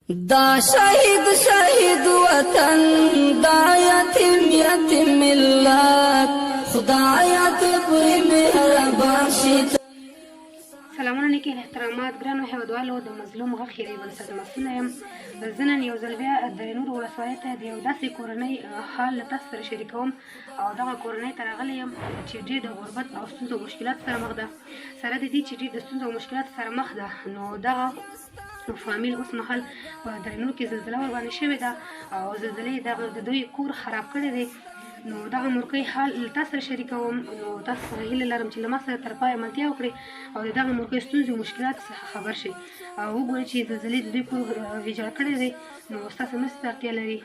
دا شهید شهید وطن، دا یتیم یتیم ملت، خدایا ته پرې مهربان شې. سلامونه، نیکه احترامات، ګرانو هیوادوالو، د مظلوم غږ خیري بنسټ مسؤله یم. زه نن یو ځل بیا د نور ولسوالۍ ته د یو داسې کورنۍ حال له تاسو سره شریکوم او دغه کورنۍ ته راغلی یم چې ډېر د غربت او ستونزو او مشکلاتو سره مخ ده. سره د دې چې ډېر د ستونزو او مشکلاتو سره مخ ده، نو دغه فامیل اوس مهال په درنو کې زلزله ورباندې شوې ده او زلزلې دغه د دوی کور خراب کړی دی. نو دغه مورکۍ حال له تاسو سره شریکوم، نو تاسو څخه هیله لرم چې له ما سره تر پایه ملتیا وکړئ او د دغه مورکۍ ستونزې او مشکلاتو څخه خبر شئ او وګورئ چې زلزلې د دوی کور ویجاړ کړی دی. نو ستاسو مرستې ته اړتیا لري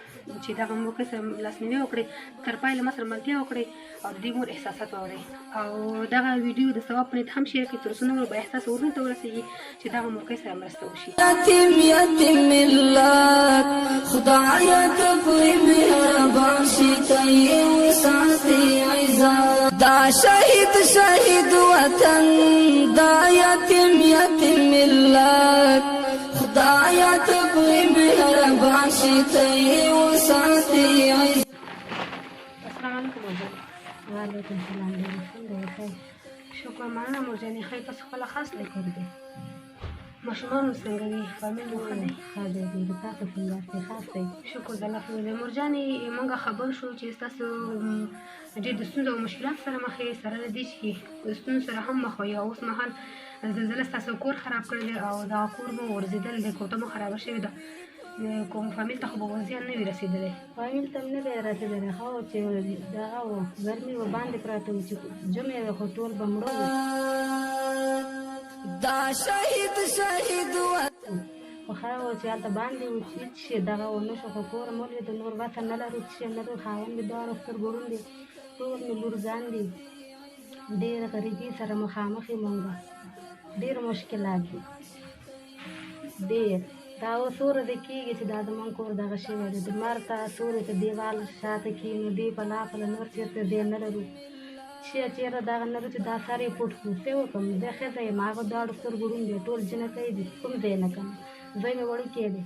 چې دغه مورکۍ سره لاسنیوی وکړئ، تر پایه له ما سره ملتیا وکړئ او د دې مور احساسات واورئ او دغه ویډیو د ثواب په نیت هم شیر کړئ، تر څو نورو با احساسه وروڼو ته ورسېږي چې دغه مورکۍ سره مرسته وشي. یتیم یتیم ملت، خدایا ته پرې مهربان شې، ته یې وساتې عزت. دا شهید شهید وطن، دا یتیم یتیم ملت، خدایا ته پرې مهربان شې، ته یې وساتې عزت. السلام علیکم مورجانې. وعلیکم سلام، ډېر څنګه یې؟ ښه؟ شکر، مننه مورجانې، ښه. تاسو خپله خاص دی؟ شکر دی. ماشومان مو څنګه دي؟ فامیل مو ښه دی؟ ښه دی ډېر. تاسو څنګه یاست؟ خاص دی؟ شکر د الله فضل دی. مورجانې، موږ خبر شو چې ستاسو ډېر د ستونزو او مشکلاتو سره مخ یې، سره له دې چې د ستونزو سره هم مخ وئ او اوس مهال زلزله ستاسو کور خراب کړی دی او دغه کور مو غورځېدلی دی، کوټه مو خرابه شوې ده. کوم فامیل ته خو به زیان نه وي رسېدلی؟ فامیل ته هم نه دی رسېدلی. ښه و چې دغه و، ګرمي و، باندې پراته وو، چې جمعې وې خو ټول به مړه وو. دا شهید شهید وطن، خو ښه و چې هلته باندې و چې هېڅ شی دغه ونه شو، خو کور مو ولوېد، نور وسه نه لرو، څه شی نه لرو. خاوند مې دواړو سترګو ړوند دی، ټول مې لورګان دي. ډېره غریبي سره مخامخ یو مونږ، ډېر مشکلات دي ډېر. دا اوس څو ورځې کېږي چې دا زمونږ کور دغه شوی دی. د لمر ته سیوري ته دیوال شاته کښېنو، دې په لا پله، نور چېرته ځای نه لرو، چې چېرته دغه نه لرو چې دا سر یې پټ کړو. څه وکړم؟ زه ښځه یم، هغه دواړو سترګو ړوند دی، ټول جینکۍ دي، کوم ځای نه کوم. زوی مې وړوکی دی.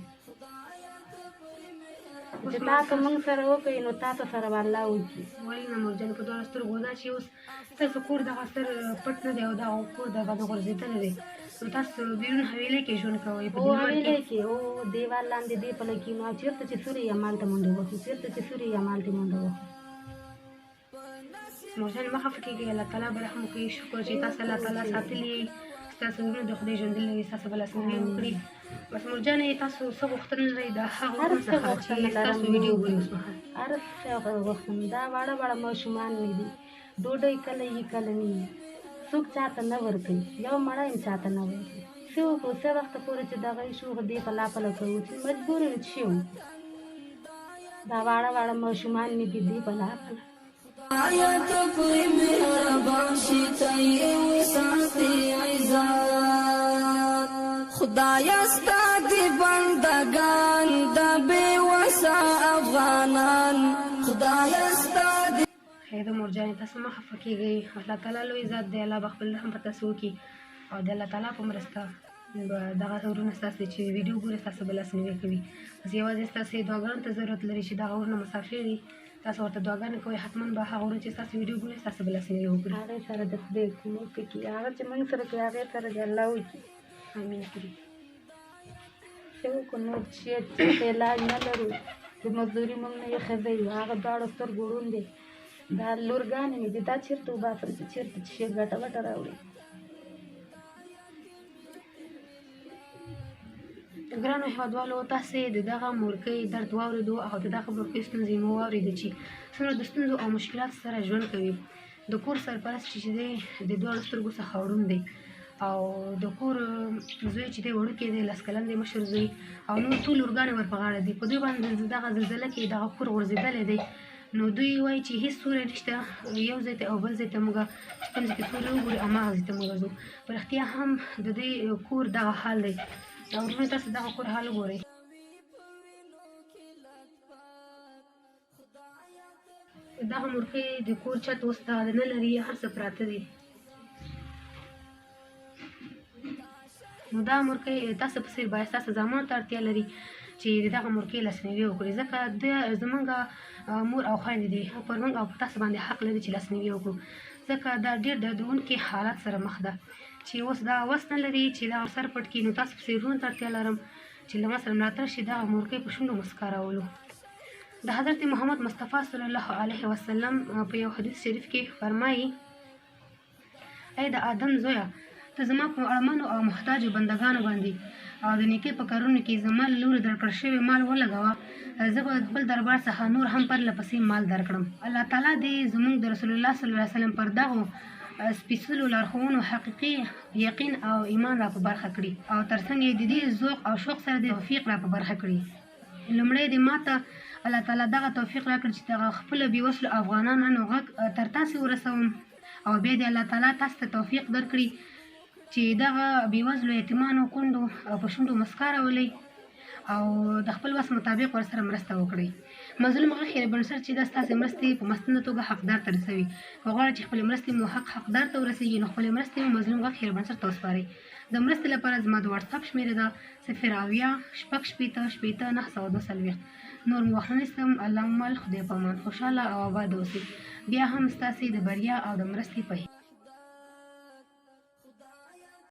چې تاسو مونږ سره وکړئ نو تاسو سره به الله وکړي. ولې نه مورجانې، په دواړو سترګو. دا چې اوس ستاسو کور دغه سر پټ نه دی او دغه کور دغه غورځېدلی دی، نو تاسو بیرون حویلۍ کې ژوند کوئ؟ په هو. دیوال کې؟ حویلۍ کې، هو، دیوال لاندې دې پله کښېنو او چېرته چې سوري یم هلته منډه وهو، چېرته چې سوري یم هلته منډه وهو. مورجانې، مه خفه کېږئ، الله تعالی به رحم وکړي. شکر چې تاسو الله تعالی ساتلي یئ، ستاسو وروڼه د خدای ژوندي لري، ستاسو به لاسنیوی وکړي. بس مورجانې، تاسو څه غوښتنه لرئ د هغه هر وروڼو څه څخه چې غوښتنه ستاسو لرم. ویډیو ګوري اوس مهال؟ هر څه غوښتنه. دا واړه واړه ماشومان مې دي، ډوډۍ کله یي کله نه یي، څوک چاته نه ورکوي، یو مړی هم چاته نه ورکوي. څه وکړو؟ څه وخته پورې چې دغه یې شو، خو دې په لا پله کوو چې مجبور یو چې وکړو. دا واړه واړه ماشومان مې دي، دې په لا پله. خدایا ته پرې مهربان شې، ته یې وساتې عزت. خدایا ستا دې بندګان، د بې وسه افغانان، خدایا ستا دې. خیر ده مورجانې، تاسو مه خفه کېږئ. الله تعالی لوی ذات دی، الله به خپل رحم په تاسو وکړي او د الله تعالی په مرسته به دغه وروڼه ستاسو چې ویډیو ګوري ستاسو به لاسنیوی کوي. بس یوازې ستاسو دعاګانو ته ضرورت لري چې دغه وروڼه مسافر دي، تاسو ورته دعاګانې کوئ، حتما به هغه وروڼه چې ستاسو ویډیو ګوري ستاسو به لاسنیوی وکړي. هغې سره د خدای کومک وکړي، هغه چې مونږ سره کوي هغې سره دې الله وکړي. امین کړي. څه وکړو نور؟ چې چېرته علاج نه لرو، د مزدوري مونږ نه یې ښځه یو، هغه دواړو سترګو ړوند دی. دا لورګانې مې دي، دا چېرته وباسم چې چېرته چې شی ګټه وټه راوړي؟ ګرانو هیوادوالو، تاسې د دغه مورکۍ درد واورېدو او د دغه مورکۍ ستونزې مو واورېدې چې څومره د ستونزو او مشکلاتو سره ژوند کوي. د کور سرپرست چې دی د دواړو سترګو څخه ړوند دی او د کور زوی چې دی وړوکی دی، 10 کلن دی مشر زوی، او نور ټول لورګانې ور په غاړه دي. په دوی باندې دغه زلزله کې دغه کور غورځېدلی دی، نو دوی وایي چې هیڅ سوری نشته، یو ځای ته او بل ځای ته موږ چې کوم ځای کې سوری وګوري هماغه ځای ته موږ ځو. په رښتیا هم د دوی کور دغه حال دی. او وروڼه، تاسو دغه کور حال وګورئ. دغه مورکۍ د کور چت اوس دغه نه لري، هر څه پراته دي. نو دا مورکۍ تاسو په څېر باید ستاسو زامنو ته اړتیا لري چې د دغه مورکۍ لاسنیوی وکړي، ځکه د زمونږ مور او خویندې دي، پر موږ او په تاسو باندې حق لري چې لاسنیوی وکړو، ځکه دا ډېر دردونکي حالت سره مخ ده چې اوس دا وس نه لري چې دا سر پټ کړي. نو تاسو په څېر وروڼو ته اړتیا لرم چې له ما سره ملاتړ شي، دغه مورکۍ په شونډو مسکا راولو. د حضرت محمد مصطفی صلی الله علیه وسلم په یو حدیث شریف کې فرمایي: ای د آدم زویه، ته زما په اړمنو او محتاجو بندګانو باندې او د نیکۍ په کارونو کې زما له لوري درکړل شوی مال ولګوه، زه به خپل دربار څخه نور هم پرله پسې مال درکړم. الله تعالی دې زموږ د رسول الله صلی الله علیه وسلم پر دغو سپېڅلو لارښوونو حقیقي یقین او ایمان را په برخه کړي او ترڅنګ یې د دې ذوق او شوق سره دې توفیق را په برخه کړي. لومړی دې ماته الله تعالی دغه توفیق راکړي چې دغه خپلو بېوزلو افغانانو غږ تر تاسې ورسوم، او بیا دې الله تعالی تاسو ته توفیق درکړي چې دغه بېوزلو یتیمانو کونډو په شونډو مسکا راولئ او د خپل وس مطابق ورسره مرسته وکړئ. مظلوم غږ خیریه بنسټ چې دا ستاسې مرستې په مستنده توګه حقدار ته رسوي. که غواړئ چې خپلې مرستې مو حق حقدار ته ورسېږي، نو خپلې مرستې مو مظلوم غږ خیریه بنسټ ته وسپارئ. د مرستې لپاره زما د واتساپ شمېره ده 070 66 60 942. نور مو وخت نه نیسم. الله مو مل، خدای په امان، خوشحاله او آباد اوسئ. بیا هم ستاسې د بریا او د مرستې په هیله.